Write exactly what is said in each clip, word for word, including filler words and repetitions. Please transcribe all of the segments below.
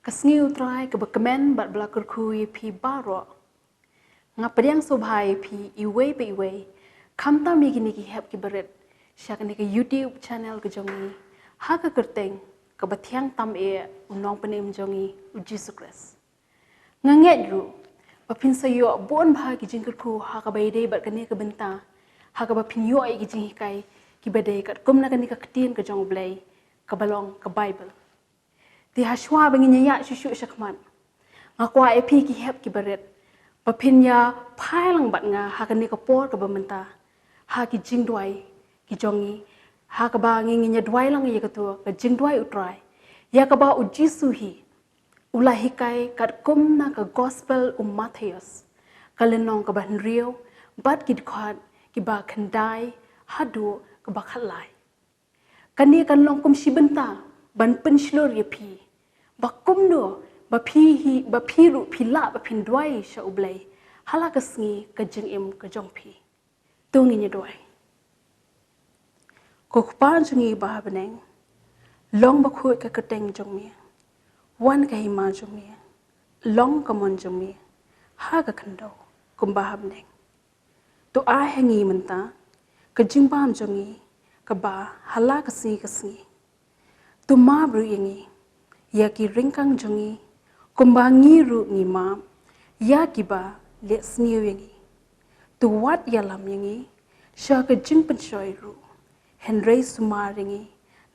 Ka sngi U Trai kaba kmen bad ba la kyrkhu ïa phi baroh. Nga pdiang sngewbha ïa phi iwei pa iwei, khamtam ïa kine ki hep ki barit, sha kane ka YouTube channel ka jong ngi, ha ka kyrteng kaba thiang tam eh u Nongpynim jong ngi, u Jisu Khrist. Nga ngeit ruh ba phin sa ïoh bun bha ki jingkyrkhu ha kaba ïadei bad kane ka bynta, ha kaba phin ïoh ïa ki jinghikai kiba dei katkum na kane ka ktien ka jong U Blei, kaba long ka Baibl. Te ha shuwa ba ngin ïa ïaid shuh shuh shakhmat, nga kwah ïa phi ki hep ki barit ba phin ïa phai lang bad nga ha kane ka por kaba mynta, ha ki jingduwai ki jong ngi, ha kaba ngi, ngin ïa duwai lang ïa kato ka jingduwai U Trai, ïa kaba U Jisu hi u la hikai katkum na ka Gospel u Mathaios, ka lynnong kaba hynriew, bad ki dkhot kiba khyndai haduh kaba khatlai. Kane kan long kum shi bynta ban pynshlur ïa phi ba kumno ba phi hi, ba phi ruh phi lah ba phin duwai sha U Blei ha la ka sngi ka jingim ka jong phi. To ngin ïa duwai. Ko Kpa jong ngi ba ha bneng, long bakhuid ka kyrteng jong me, wan ka hima jong me, long ka mon jong me ha ka khyndew kumba ha bneng. To ai ha ngi mynta ka jingbam jong ngi kaba ha la ka sngi ka sngi. To map ruh ïa ngi ïa ki ryngkang jong ngi, kumba ngi ruh ngi map ïa kiba leh sniew ïa ngi. To wat ïalam ïa ngi sha ka jingpynshoi ruh, hynrei sumar ïa ngi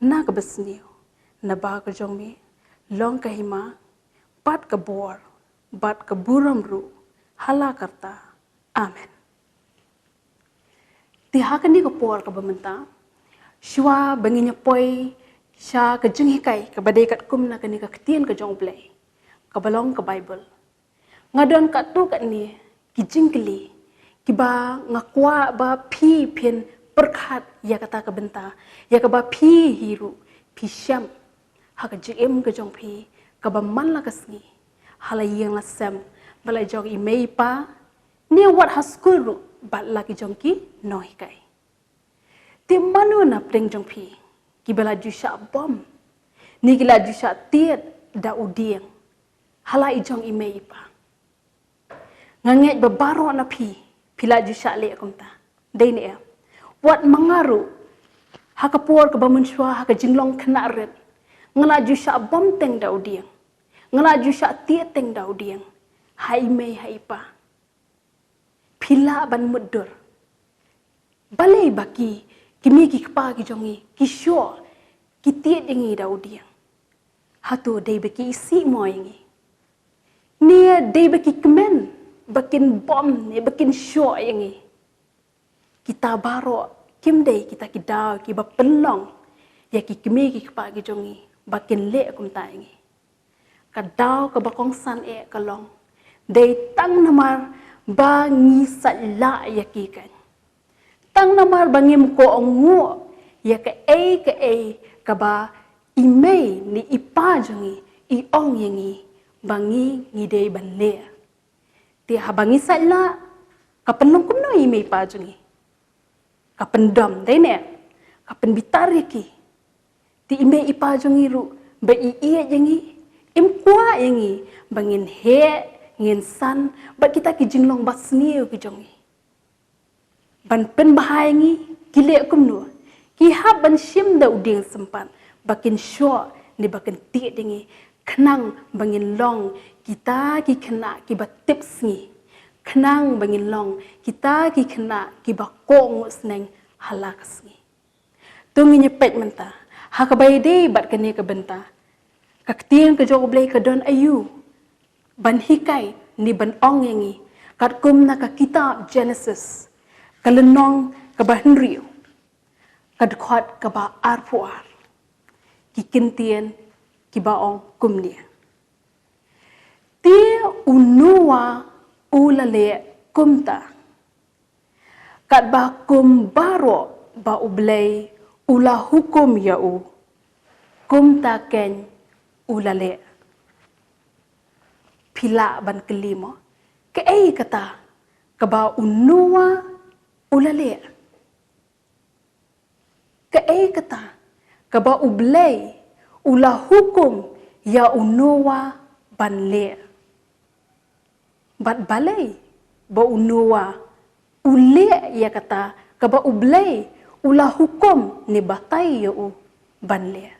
na kaba sniew, naba ka jong me long ka hima, bad ka bor, bad ka burom ruh ha la karta. Amen. Te ha kane ka por kaba mynta, shuwa ba ngin ïa poi sha ka jinghikai kaba dei katkum na kane ka ktien ka jong U Blei, kaba long ka Baibl, nga don katto katne ki jingkylli kiba nga kwah ba phi phin pyrkhat ïa kata ka bynta, ïa kaba phi hi ruh phi shem ha ka jingim ka jong phi kaba man la ka sngi, ha la ïing la sem, bad la jong i mei i pa, ne wat ha skul ruh bad la ki jong ki nonghikai. Te mano na pdeng jong phi kiba la ju shah bom, ne ki la ju shah tied da u dieng ha la i jong i mei i pa? Nga ngeit ba baroh na phi phi la ju shah leh kumta, dei ne em? Wat ma nga ruh, ha ka por kaba mynshuwa, ha ka jinglong khynnah rit, nga la ju shah bom teng da u dieng, nga la ju shah tied teng da u dieng ha i mei ha i pa. Phi lah ban mutdur. Balei ba ki kmie ki kpa ki jong ngi ki shoh, ki tied ïa ngi da u dieng? Hato dei ba ki isih mo ïa ngi, ne dei ba ki kmen ba kin bom ne ba kin shoh ïa ngi? Kita baroh kim dei kita ki daw kiba pynlong ïa ki kmie ki kpa ki jong ngi ba kin leh kumta ïa ngi. Ka daw kaba kongsan eh ka long, dei tang namar ba ngi sait lah ïa ki keiñ, tang namar ba ngim kohnguh ïa kaei kaei kaba i mei ne i pa jong ngi i ong ïa ngi ba ngi, ngi dei ban leh. Te haba ngi sait lah, ka pynlong kumno i mei i pa jong ngi? Ka pyndom, dei ne? Ka pynbitar ïa ki. Te i mei i pa jong ngi ruh ba i ïeit ïa ngi, im kwah ïa ngi ba ngin heh, ngin san bad kita ki jinglong basniew ki jong ngi. Ban pynbha ïa ngi, ki leh kumno? Ki hap ban shim da u dieng sympat ba kin shoh ne ba kin tied ïa ngi, khnang ba ngin long kita ki khynnah kiba tip sngi, khnang ba ngin long kita ki khynnah kiba kohnguh sneng ha la ka sngi. To ngin ïa peit mynta ha kaba ïadei bad kane ka bynta, ka ktien ka jong U Blei ka don aïu ban hikai ne ban ong ïa ngi katkum na ka kitab Jenesis, ka lynnong kaba hynriew, ka dkhot kaba arphew ar. Ki kyntien kiba ong kumne: Te u Noah u la leh kumta, katba kum baroh ba U Blei u la hukum ïa u, kumta keiñ u la leh. Phi lah ban kylli mo, kaei kata kaba u Noah u la leh? Kaei kata kaba U Blei u la hukum ïa u Noah ban leh. Bad balei ba u Noah u leh ïa kata kaba U Blei u la hukum ne batai ïa u ban leh?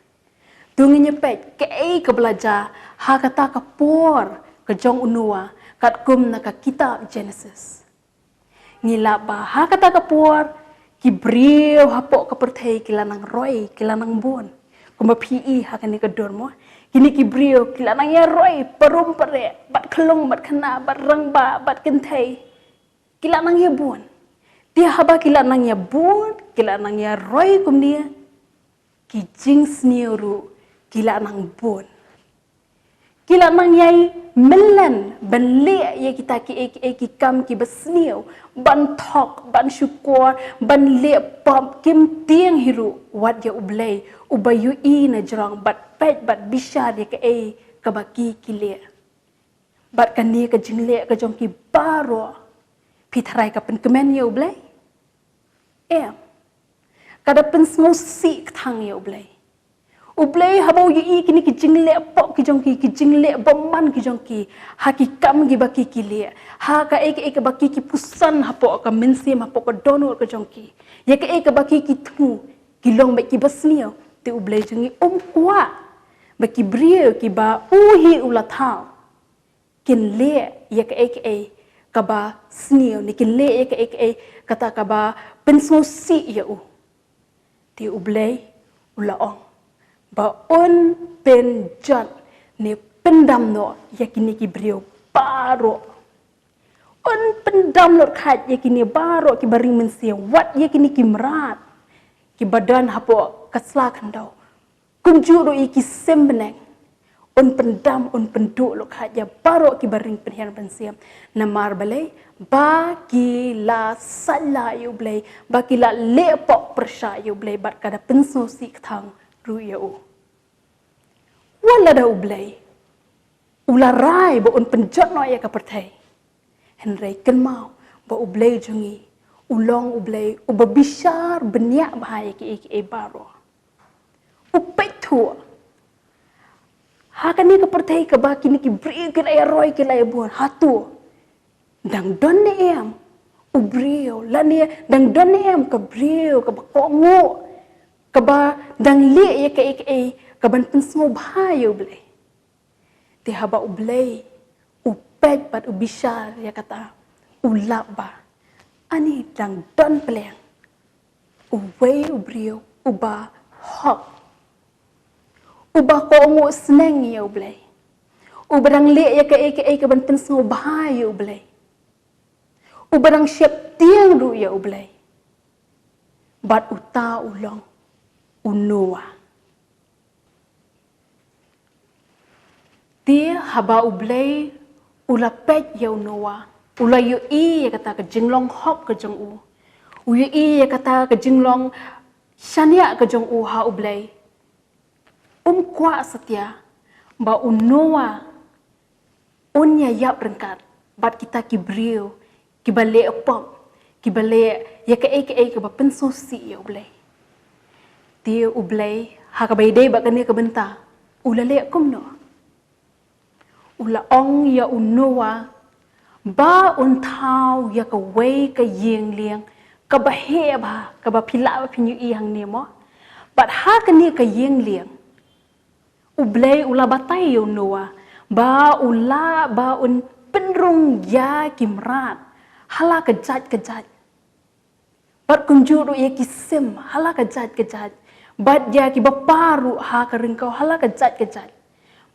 To ngin ïa peit kaei kaba la jia ha kata ka por ka jong u Noah katkum na ka kitab Genesis. Ngi lah ba ha kata ka por ki briew hapoh ka pyrthei ki la nang roi, ki la nang bun. Kumba phi i ha kane ka dur mo, kine ki briew ki la nang ïa roi parum pareh, bad khyllung bad khynnah, bad rangbah bad kynthei. Ki la nang ïa bun. Te haba ki la nang ïa bun, ki la nang ïa roi kumne, ki jingsniew ruh ki la nang bun. Ki la nang ïai myllen ban leh ïa kita kiei kiei ki kam kiba sniew, ban thok, ban shukor, ban leh pop, kim tieng hi ruh wat ïa U Blei uba ïohi na jrong bad peit bad bishar ïa kaei kaba ki ki leh. Bad kane ka jingleh ka jong ki baroh, phi tharai ka pynkmen ïa U Blei? Em. Ka da pynsngewsih kthang ïa U Blei. U Blei haba u ïohi kine ki jingleh pop ki jong ki, ki jingleh bymman ki jong ki, ha ki kam kiba ki ki leh, ha kaei kaei kaba ki ki pynsan hapoh ka mynsiem, hapoh ka dohnud ka jong ki, ïa kaei kaba ki ki thmu, ki long beit kiba sniew. Te U Blei jong ngi um kwah ba ki briew kiba u hi u la thaw kin leh ïa kaei kaei kaba sniew, ne kin leh ïa kaei kaei kata kaba pynsngewsih ïa u. Te U Blei u la ong ba un pynjot ne pyndam noh ïa kine ki briew baroh. Un pyndam lut khat ïa kine baroh kiba ring mynsiem, wat ïa kine ki mrad kiba don hapoh ka sla khyndew. Kumjuh ruh ïa ki sim bneng. Un pyndam, un pynduh lut khat ïa baroh kiba ring pynhiar mynsiem. Namar balei? Ba ki la said la ïa U Blei, ba ki la leh pop pyrshah ïa U Blei, bad ka da pynsngewsih kthang ruh ïa u. Wat lada U Blei u la rai ba un pynjot noh ïa ka pyrthei, hynrei kynmaw ba U Blei jong ngi u long U Blei uba bishar bniah bha ïa kiei kiei baroh. U peit thuh ha kane ka pyrthei kaba kine ki briew ki la ïa roi, ki la ïa bun, hato dang don ne em u briew, lane dang don ne em ka briew kaba kohnguh, kaba dang leh ïa kaei kaei kaban pynsngewbha ïa U Blei? Te haba U Blei u peit bad u bishar ïa kata, u lap ba ani dang don pleng uwei u briew uba hok, uba kohnguh sneng ïa U Blei, uba dang leh ïa kaei kaei kaban pynsngewbha ïa U Blei, uba dang sheptieng ruh ïa U Blei. Bad uta u long u Noah. Te haba U Blei u la peit ïa u Noah, u la ïohi ïa kata ka jinglong hok ka jong u, u ïohi ïa kata ka jinglong shaniah ka jong u ha U Blei, um kwah satia ba u Noah un ïa ïap ryngkat bad kita ki briew kiba leh pop, kiba leh ïa kaei kaei kaba pynsngewsih ïa U Blei. Te U Blei ha kaba ïadei bad kane ka bynta u la leh kumno? U la ong ïa u Noah ba un thaw ïa kawei ka ïing lieng kaba heh bha, kaba phi lah ba phin ïohi hangne mo. Bad ha kane ka ïing lieng U Blei u la batai ïa u Noah ba u lah ba un pynrung ïa ki mrad ha la ka jait ka jait, bad kumjuh ruh ïa ki sim ha la ka jait ka jait, bad ïa ki bapar ruh ha ka ryngkew ha la ka jait ka jait.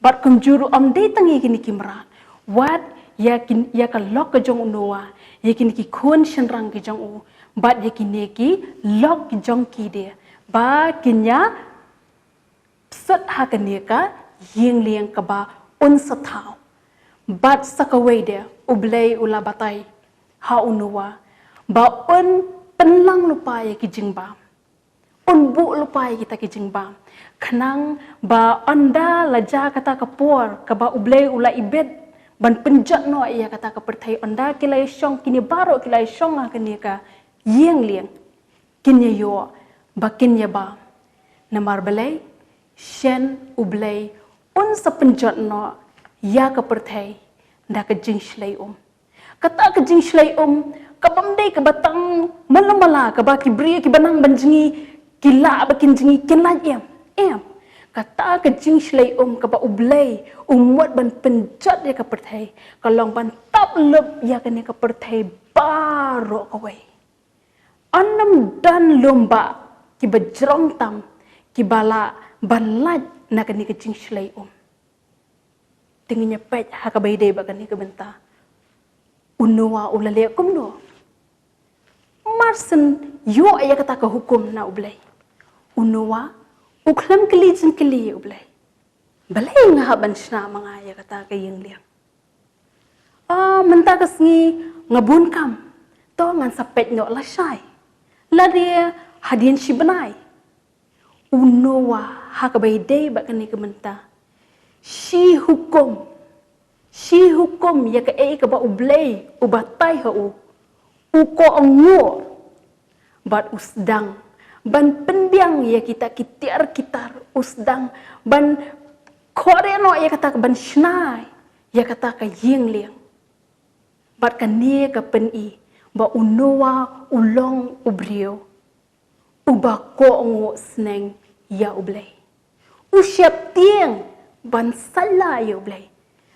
Bad kumjuh ruh ym dei tang ïa kine ki mrad, wat ïa ki, ïa ka lok ka jong u Noah, ïa kine ki khun shynrang ki jong u, bad ïa kine ki lok ki jong ki de, ba kin ïa sut ha kane ka ïing lieng kaba un sa thaw. Bad sa kawei de U Blei u la batai ha u Noah ba un pynlang lypa ïa ki jingbam, un buh lypa ïa kita ki jingbam, khnang ba ynda la jia kata ka por kaba U Blei u la ibit ban pynjot noh ïa kata ka pyrthei, ynda ki la ïa shong, kine baroh ki la ïa shong ha kane ka ïing lieng, kin ïa ïoh ba kin ïa bam. Namar balei? Shen U Blei un sa pynjot noh ïa ka pyrthei da ka jingshlei um. Kata ka jingshlei um, ka bym dei kaba tang malu mala, kaba ki briew kiba nang ban jngi ki lah ba kin jngi kin lait, em. Em. Kata ka jingshlei um kaba U Blei u mut ban pynjot ïa ka pyrthei, ka long ban tap lup ïa kane ka pyrthei baroh kawei. Ym don lum ba kiba jrong tam kiba lah ban lait na kane ka jingshlei um. Te ngin ïa peit ha kaba ïadei bad kane ka bynta. U Noah u la leh kumno? Marshen ïoh ïa kata ka hukum na U Blei, u Noah u khlem kylli jingkylli ïa U Blei. Balei nga hap ban shna ma nga ïa kata ka ïing liang? Ah, mynta ka sngi nga bun kam. To ngan sa peit noh lashai. Lada hadien shi bnai. U Noah ha kaba ïadei bad kane ka bynta, shi hukum, shi hukum ïa kaei kaba U Blei u batai ha u, u kohnguh. Bad u sdang ban pynbiang ïa kita ki tiar ki tar, u sdang ban kore noh ïa kata ka ban shna ïa kata ka ïing liang. Bad kane ka pyni ba u Noah u long u briew uba kohnguh sneng ïa U Blei. U sheptieng ban salah ïa U Blei.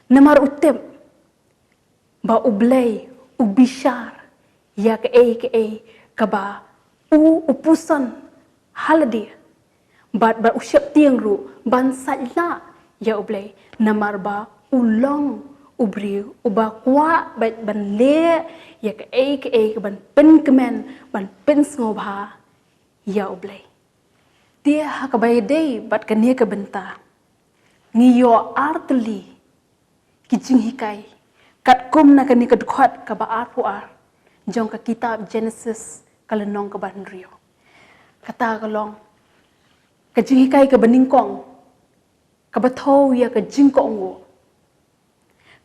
Namar u tip ba U Blei u bishar ïa kaei kaei kaba u u puson ha lade. Bad ba u sheptieng ruh ban salah ïa U Blei, namar ba u long u briew uba kwah bad ban leh ïa kaei kaei kaban pynkmen, ban pynsngewbha ïa U Blei. Te ha kaba ïadei bad kane ka bynta, ngi ïoh artylli ki jinghikai katkum na kane ka dkhot kaba arphew ar jong ka kitab Genesis, ka lynnong kaba hynriew. Kata ka long ka jinghikai kaba nyngkong, kaba thew ïa ka jingkohnguh.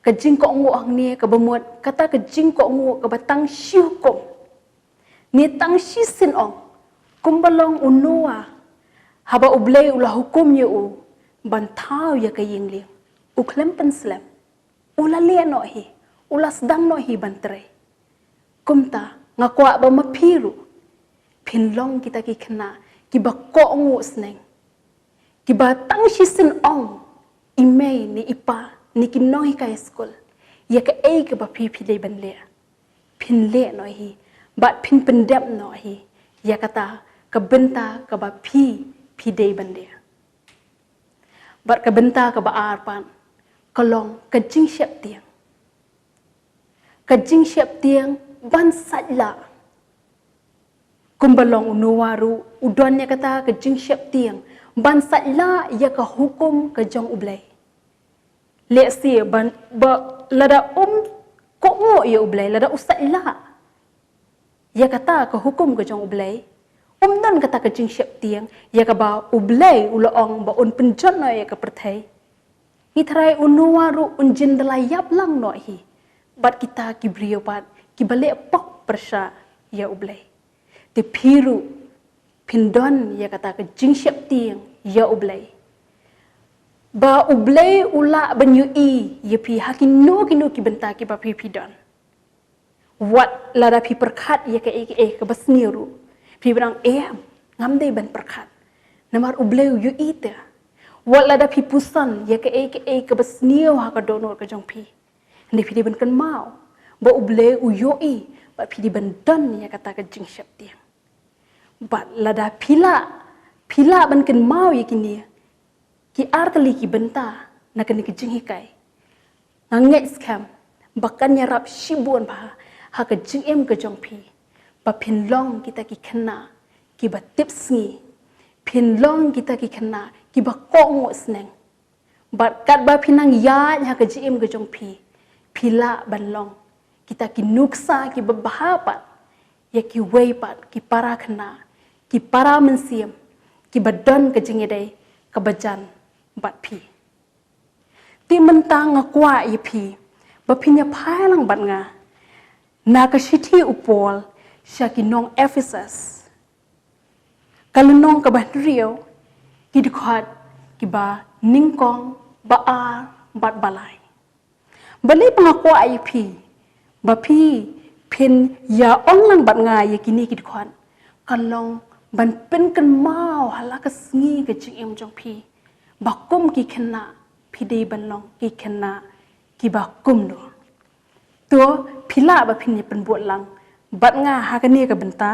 Ka jingkohnguh hangne kaba mut kata ka jingkohnguh kaba tang shi hukum. Ne tang shisien ong, kumba long u Noah, haba U Blei u la hukum ïa u ban thaw ïa ka ïing liang, u khlem pynslem. U la leh noh hi, u la sdang noh hi ban trei. Kumta nga kwah ba ma phi ruh phin long kita ki khynnah kiba kohnguh sneng, kiba tang shisien ong i mei ne i pa ne ki nonghikai skul ïa kaei kaba phi phi dei ban leh, phin leh noh hi bad phin pyndep noh hi ïa kata ka bynta kaba phi phi dei ban leh. Bad ka bynta kaba ar pat ka long ka jingsheptieng. Ka jingsheptieng ban salah. Kumba long u Noah ruh u don ïa kata ka jingsheptieng ban salah ïa ka hukum ka jong U Blei. Lehse ban, ba lada um kohnguh ïa U Blei, lada u salah ïa kata ka hukum ka jong U Blei, um don kata ka jingsheptieng ïa kaba U Blei u la ong ba un pynjot noh ïa ka pyrthei, ngi tharai u Noah ruh un jin da la ïap lang noh hi bad kita ki briew pat kiba leh pop pyrshah ïa U Blei. Te phi ruh phin don ïa kata ka jingsheptieng ïa U Blei, ba U Blei u lah ban ïohi ïa phi ha kino kino ki bynta kiba phi phi don. Wat lada phi pyrkhat ïa kaei kaei kaba sniew ruh, phi ba nang, em, ngam dei ban pyrkhat, namar U Blei u ïohi te. Wat lada phi puson ïa kaei kaei kaba sniew ha ka dohnud ka jong phi, hynrei phi dei ban kynmaw ba U Blei u ïohi bad phi dei ban don ïa kata ka jingsheptieng. Bad lada phi lah, phi lah ban kynmaw ïa kine ki artylli ki bynta na kane ka jinghikai, nga ngeit skhem ba kan ïarap shibun bha ha ka jingim ka jong phi, ba phin long kita ki khynnah kiba tipsngi, phin long kita ki khynnah kiba kohnguh sneng. Bad katba phi nang ïaid ha ka jingim ka jong phi, phi lah ban long kita ki nuksa kiba bha pat ïa kiwei pat ki para khynnah, ki para mynsiem kiba don ka jingïadei kaba jan bad phi. Te mynta nga kwah ïa phi ba phin ïa phai lang bad nga na ka shithi u Paul sha ki nong Ephesus, ka lynnong kaba hynriew, ki dkhot kiba nyngkong, ba ar bad ba lai. Balei ba nga kwah ïa phi ba phi phin ïa ong lang bad nga ïa kine ki dkhot? Ka long ban pynkynmaw ha la ka sngi ka jingim jong phi ba kum ki khynnah phi dei ban long ki khynnah kiba kumno. To, phi lah ba phin ïa pynbud lang bad nga ha kane ka bynta.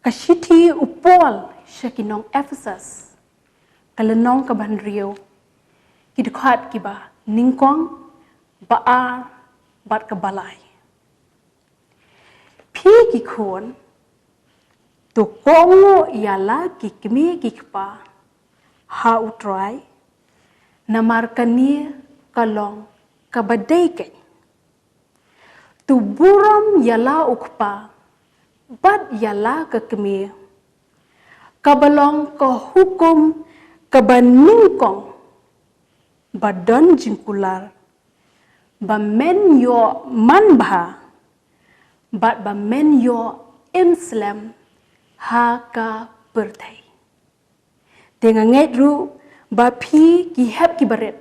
Ka shithi u Paul sha ki nong Ephesus, ka lynnong kaba hynriew, ki dkhot kiba nyngkong, ba ar bad kaba lai. Phi ki khun, to kohnguh ïa la ki kmie ki kpa ha U Trai, namar kane ka long kaba dei keiñ. To burom ïa la u kpa bad ïa la ka kmie, kaba long ka hukum kaba nyngkong ba don jingkular, ba men ïoh manbha bad ba men ïoh im slem ha ka pyrthei. Te nga ngeit ruh ba phi ki hep ki barit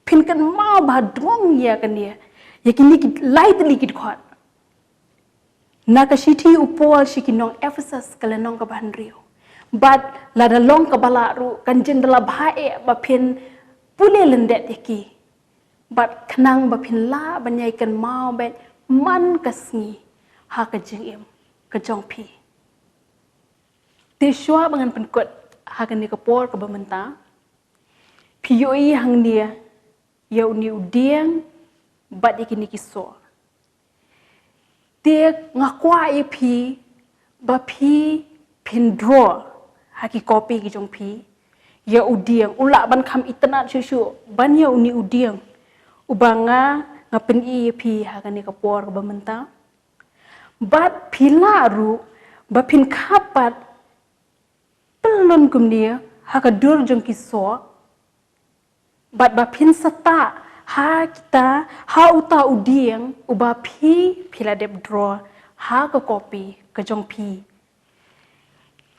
phin kynmaw ba dang ïa kane, ïa kine ki lai tylli ki dkhot na ka shithi u Paul sha ki nong Ephesus, ka lynnong kaba hynriew. Bad lada long kaba lah ruh, kan jin da la bha eh ba phin pule lyndet ïa ki. Bad khnang ba phin lah ban ïai kynmaw beit man ka sngi ha ka jingim ka jong phi. Te shuwa ba ngan pynkut ha kane ka por kaba mynta, phi ïohi hangne ïa une u dieng bad ïa kine ki soh. Te nga kwah ïa phi ba phi phin draw ha ki kopi ki jong phi ïa u dieng. U lah ban kham itynnad shuh shuh ban ïa une u dieng uba nga, nga pyni ïa phi ha kane ka por kaba mynta. Bad phi lah ruh ba phin khap pat pyllun kumne ha ka dur jong ki soh. Bad ba phin sa tah ha kita, ha uta u dieng uba phi, phi la dep draw ha ka kopi ka jong phi.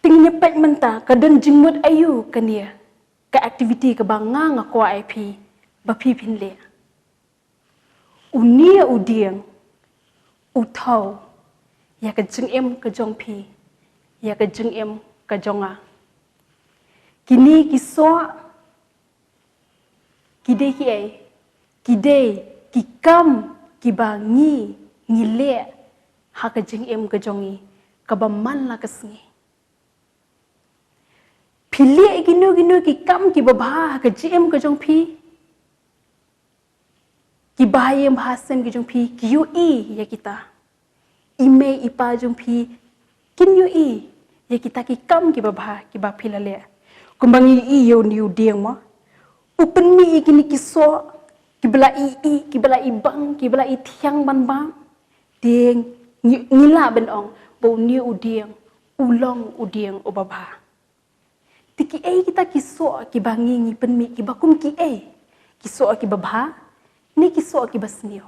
Te ngin ïa peit mynta ka don jingmut aïu kane ka activity kaba nga, nga kwah ïa phi ba phi phin leh. Une u dieng u thew ïa ka jingim ka jong phi, ïa ka jingim ka jong nga. Kine ki soh ki dei kiei? Ki dei ki kam kiba ngi, ngi leh ha ka jingim ka jong ngi kaba man la ka sngi. Phi leh kino kino ki kam kiba bha ha ka jingim ka jong phi? Ki bahaïing bahasem ki jong phi ki ïohi ïa kita. I mei i pa jong phi kin ïohi ïa kita ki kam kiba bha kiba phi la leh. Kumba ngi ïohi ïa une u dieng mo, u pynmih ïa kine ki soh kiba la i, i, kiba la i bang, kiba la i thiang ban bam. Te ngi, ngi lah ban ong ba une u dieng u long u dieng uba bha. Te kiei kita ki soh kiba ngi, ngi pynmih, kiba kum kiei? Ki soh kiba bha ne ki soh kiba sniew?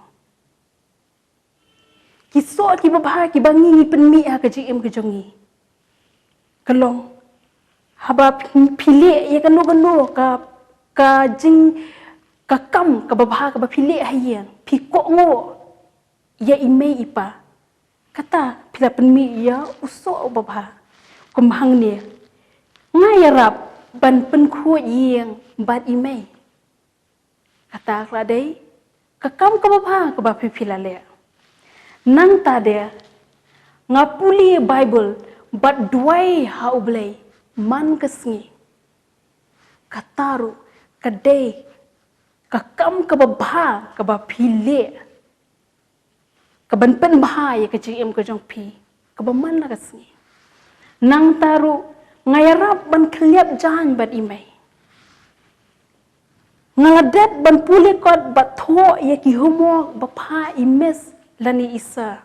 Ki soh kiba bha kiba ngi, ngi pynmih ha ka jingim ka jong ngi ka long haba phi, phi leh ïa kano kano ka, ka jing, ka kam kaba bha kaba phi leh ha ïing, phi kohnguh ïa i mei i pa, kata phi la pynmih ïa u soh uba bha. Kum hangne, nga ïarap ban pynkhuid ïing bad i mei. Kata ka la dei ka kam kaba bha kaba phi, phi la leh. Nangta de nga pule Baibl bad duwai ha U Blei man ka sngi. Kata ruh ka dei ka kam kaba bha kaba phi leh, kaban pynbha ïa ka jingim ka jong phi kaba man la ka sngi. Nangta ruh nga ïarap ban khylliap jaiñ bad i mei. Nga la dep ban pule kot bad thoh ïa ki homework ba phah i miss lane i sir.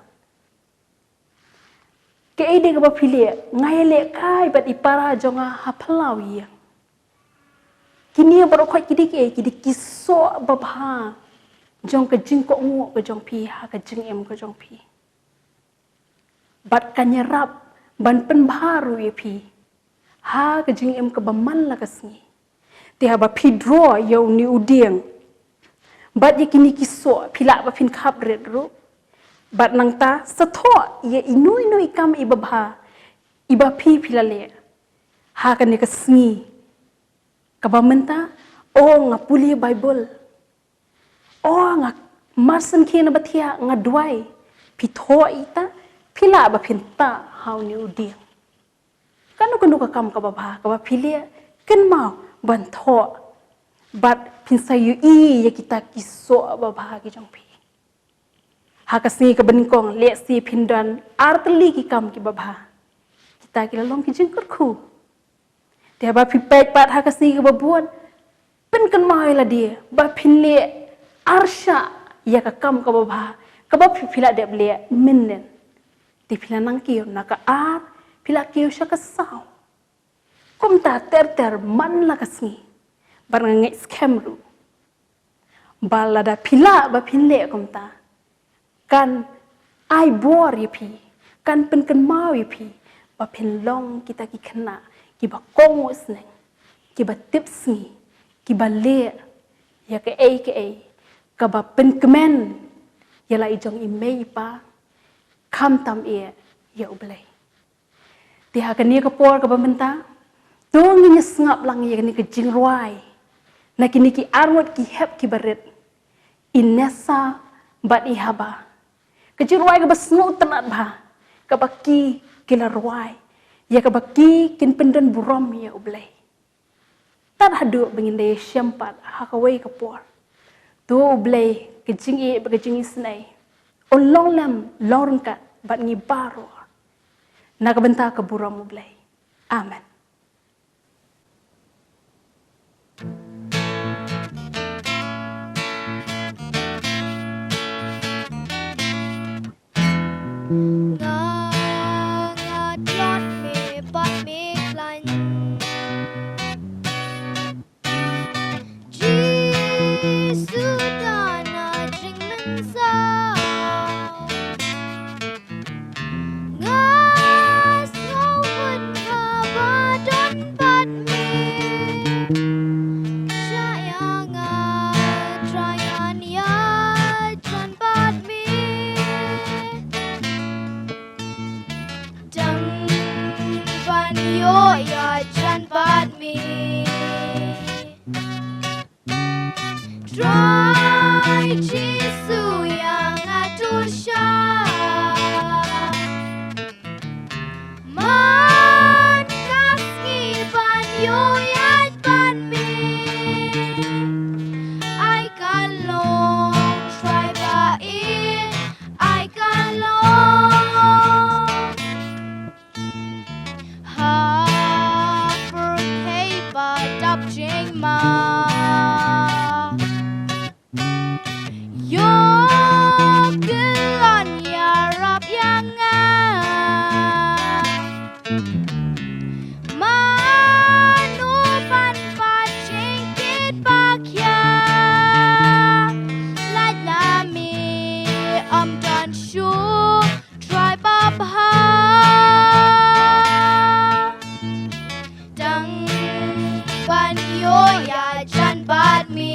Kaei de kaba phi leh? Nga ïalehkai bad i para jong nga ha phyllaw ïing. Kine baroh khoit ki dei kiei? Ki dei ki soh babha jong ka jingkohnguh ka jong phi ha ka jingim ka jong phi. Bad kan ïarap ban pynbha ruh ïa phi ha ka jingim kaba man la ka sngi. Te haba phi draw ïa une u dieng, Bad ïa kine ki soh phi lah ba phin khap rit ruh. Bad nangta sa thoh ïa ino ino i kam iba bha iba phi phi la leh ha kane ka sngi. Kaba mynta, o nga pule Baibl, o nga mar sngewkhia na ba thiah, nga duwai. Phi thoh ita, phi lah ba phin tah ha une u dieng. Kano kano ka kam kaba bha kaba phi leh, kynmaw ban thoh. Bad phin sa ïohi ïa kita ki soh babha ki jong phi. Ha ka sngi kaba nyngkong lehse phin don ar tylli ki kam kiba bha. Kita ki la long ki jingkyrkhu. Te haba phi peit pat ha ka sngi kaba bud, pynkynmaw ïa lade ba phin leh arshah ïa ka kam kaba bha kaba phi, phi la dep leh mynnin. Te phi la nang kiew na ka ar, phi la kiew sha ka saw. Kumta ter ter man la ka sngi. Bad nga ngeit skhem ruh ba lada phi lah ba phin leh kumta, kan ai bor ïa phi, kan pynkynmaw ïa phi ba phin long kita ki khynnah kiba kohnguh sneng, kiba tip sngi, kiba leh ïa kaei kaei kaba pynkmen ïa la i jong i mei i pa, khamtam eh ïa U Blei. Te ha kane ka por kaba mynta, to ngin ïa sngap lang ïa kane ka jingrwai na kine ki arngut ki hep kiba rit, i Nessa bad i Haba. Ka jingrwai kaba sngewtynnat bha kaba ki ki la rwai ïa kaba ki kin pyndon burom ïa U Blei. Tad haduh ba ngin da ïashem pat ha kawei ka por, to U Blei ka jingïeit bad ka jingisynei un long lem long ryngkat bad ngi baroh. Na ka bynta ka burom U Blei. Amen. Nga, nga tlot me bad me khlaiñ. Jisu da na jingmynsaw. Nga sngew hun haba don bad me. Sha ïa nga Trai ngan ïajan bad me. Dang ban ïoh ïajan bad me. Trai Jisu ïa nga tu sha. Man ka sngi ban ïoh ïaid bad me. Ai ka long Trai ba ïeit, ai ka long. Ha pyrthei ba dap jingma. Ïoh kylluid ïarap ïa nga. Mano ban pat jingkit ba khia. Lait la me ym don shuh Trai babha. Dang ban ïoh ïajan bad me.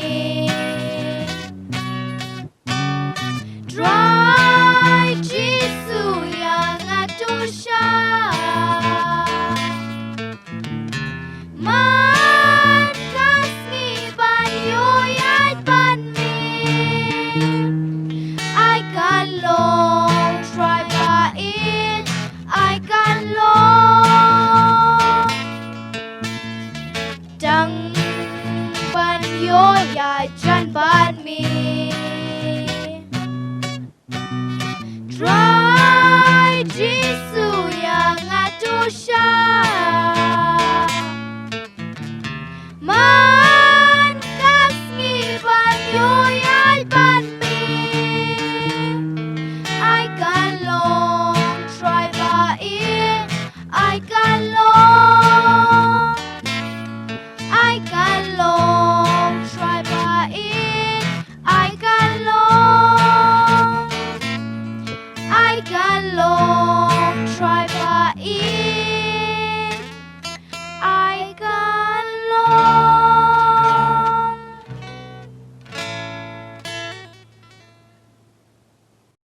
Trai Jisu ïa nga tu sha. Man ka sngi ban ïoh ïaid bad me. Ai ka long Trai ba ïeit, ai ka long. Dang ban ïoh ïajan bad me. Trai